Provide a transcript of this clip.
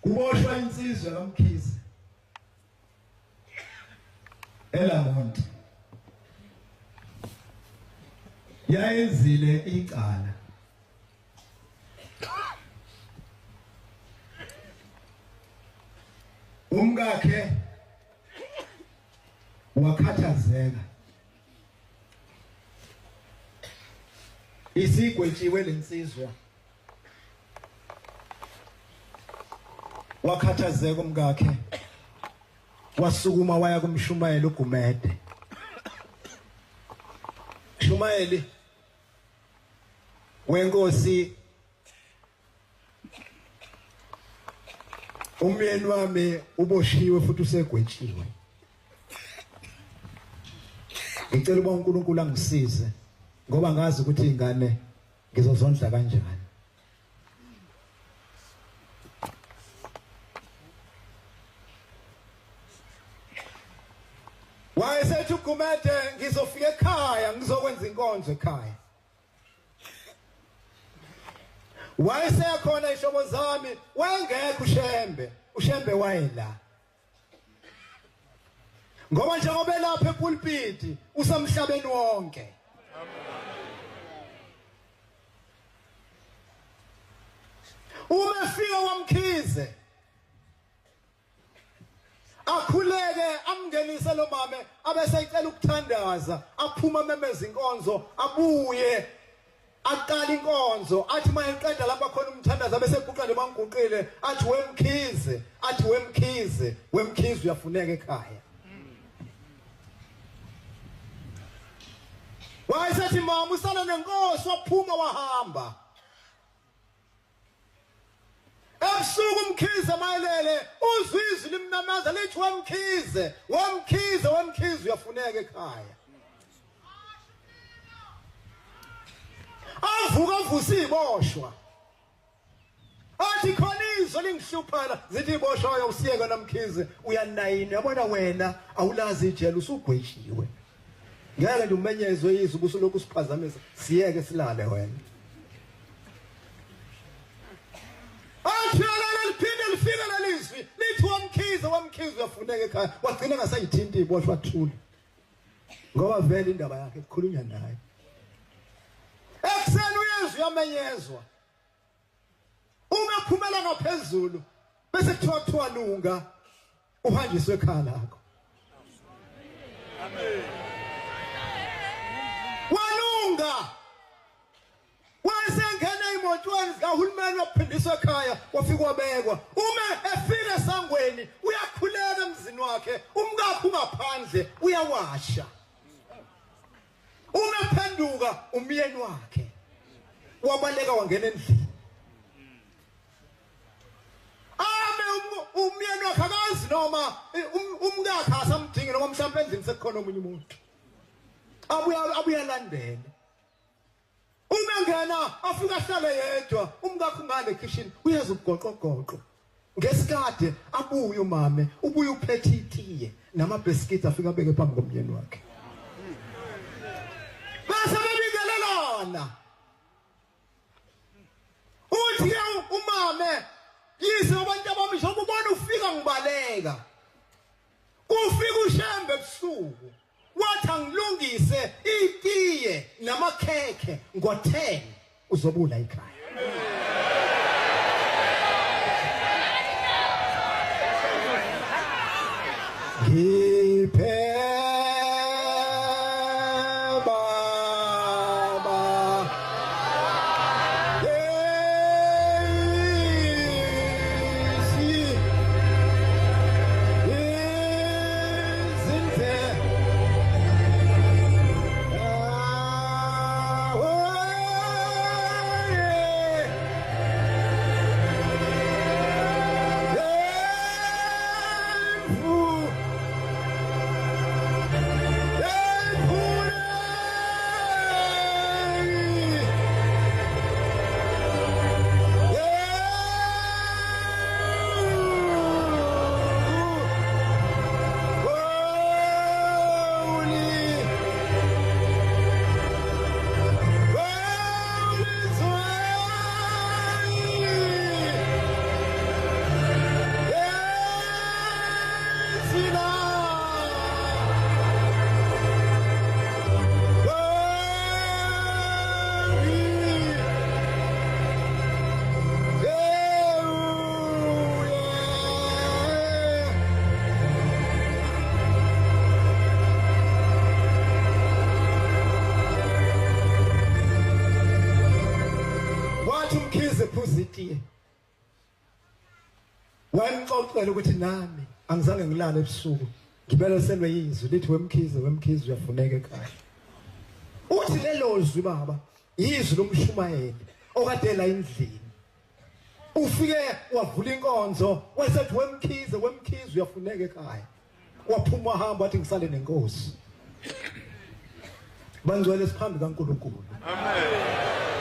Kuboshwa insizwa kaMkhize eLamonti, yayenzile icala. Umkakhe wakhathazeka, isigwetshiwe lensizwa. Wakhathazeka umkakhe, wasukuma waya kumshumayeli uGumede. Shumayeli wenkosi, umyeni wami uboshiwe futhi usegwetshiwe. Ngicela uba uNkulunkulu angisize ngoba ngazi ukuthi ingane ngizozondla kanjani. Wayesethi uGumede, ngizofika ekhaya ngizokwenza inkonzo ekhaya. Wayesekhona ihlobo zami, wayengekho uShembe, uShembe wayela. Ngoba njengoba elapha epulpiti usemhlabeni wonke. Uma efika kwaMkhize akhuleke amngenise lo mame, abese ecela ukuthandaza, aphuma amemeza inkonzo, abuye aqala inkonzo, athi mayeqeda lapha khona umthandazo abese eguqa nje banguqile, athi wemkhize, athi wemkhize, wemkhize uyafuneka ekhaya. Wayesethi mama usala nenkosi, waphuma wahamba. Ebusuku uMkhize mayelele uzwe izwi limnamaza lithi wemkhize, wemkhize, wemkhize uyafuneka ekhaya. Avuka avusa iboshwa, athi khona izwi lingihluphana, zithi iboshwa usiyeke namkhize uyanayini, yabona wena awulazi ijele usugwetshiwe, ngeke nje umenyezwe izwi ubusulokhu usiphazamisa, siyeke silale wena. Athi alala liphinde lifike lelizwi lithi wamkhize, wamkhize uyafuneka ekhaya. Wagcina ngasayithinti iboshwa, thula ngoba vele indaba yakhe kukhulunywa naye. Ekuseni uyezwa uyamenyezwa, uma ephumela ngaphezulu bese kuthiwa kuthiwa lunga uhanjiswe ekhaya lakho. Amen. Walunga wayesengena emotweni zikahulumeni, waphindiswa ekhaya, wafika wabekwa. Uma efika esangweni uyakhuleka emzini wakhe, umkakhe ungaphandle uyawasha. Uma ephenduka umyeni wakhe wabaleka wangena endlini. Ame umyeni wakhe akazi noma umkakhe asamdingi, noma mhlawumbe endlini sekukhona omunye umuntu. Abuya abuyalandela. Uma engena afika ahlale yedwa, umkakhe ungane ekhishini uyeza ubugoqogoqo. Ngesikade abuye umame, ubuye uphethe itiye namabhiskiti afika abeke phambi komyeni wakhe. Bese bebingelelana. Uthi ke umame, yise abantu abami njengoba ubona ufika ngibaleka. Kufika uShembe ebusuku, wathi angilungise itiye namakhekhe ngo-10 uzobula ekhaya. Ngiphe baba Yesu izindle Wayesephuza itiye. Wayemxoxela ukuthi nami angizange ngilale ebusuku ngibeleselwe yizwi lithi wemkhize wemkhize uyafuneka ekhaya. Uthi lelo zwi baba yizwi lomshumayeli okade la endlini. Ufike wavula inkonzo wasethi wemkhize wemkhize uyafuneka ekhaya. Waphuma wahamba wathi ngisale nenkosi. Bangcwele siphambi kaNkulunkulu. Amen.